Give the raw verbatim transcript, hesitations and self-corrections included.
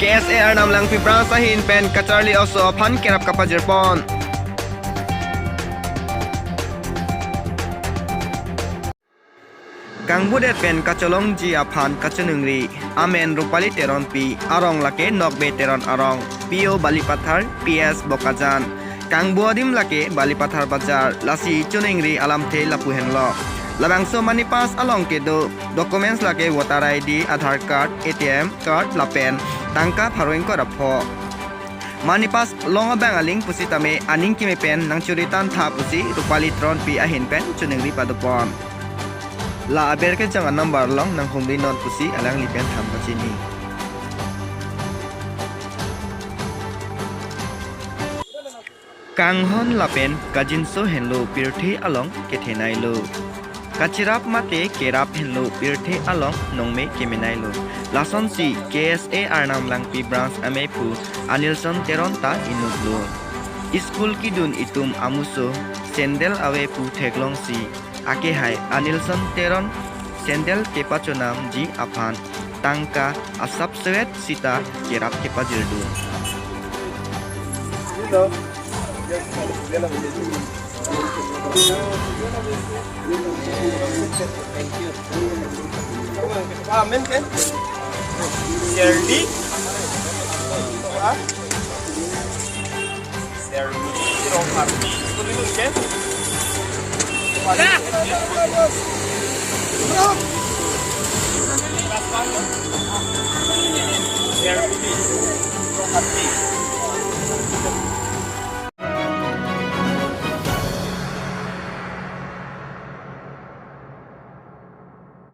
K S A Arnam Langpi Branch ahin pen kacharli oso aphan kerap kapajirpon. Kangbudet pen kacholongji aphan kachiningri, amen Rupali Teronpi, arong lake Nokbe Teron arong, P O Balipathar, P S Bokajan. Kangbu adim lake Balipathar Bazar, lasi chiningri alamthe lapu henlo. Labangso money pass along kedo documents lake voter I D, Aadhaar card, A T M card lapen tangka pharo ingkoi ra pho. Money pass long abang aling pusitame aning keme pen nangchuri tangtha pusi Rupali Teronpi ahin pen chiningri padopon. La aber kejang a-number along nanghumri non pusi alangli pen than pachini. Kanghon lapen kajinso henlo pirthe along kethenailo. Kachirap mate kerap henlo pirthe along nongme kemenailo. Lasonsi K S A Arnam Langpi Branch amephu Anilson Teron ta inutlo. School kidun itum amuso sandal ave pu theklongsi akehai Anilson Teron sandal kepachonamji aphan tangka asap sewet sita kerap kepajirdun. Amen ke? Serdi? Ha? Serdi Rohati. Betul itu ke? Serdi Rohati.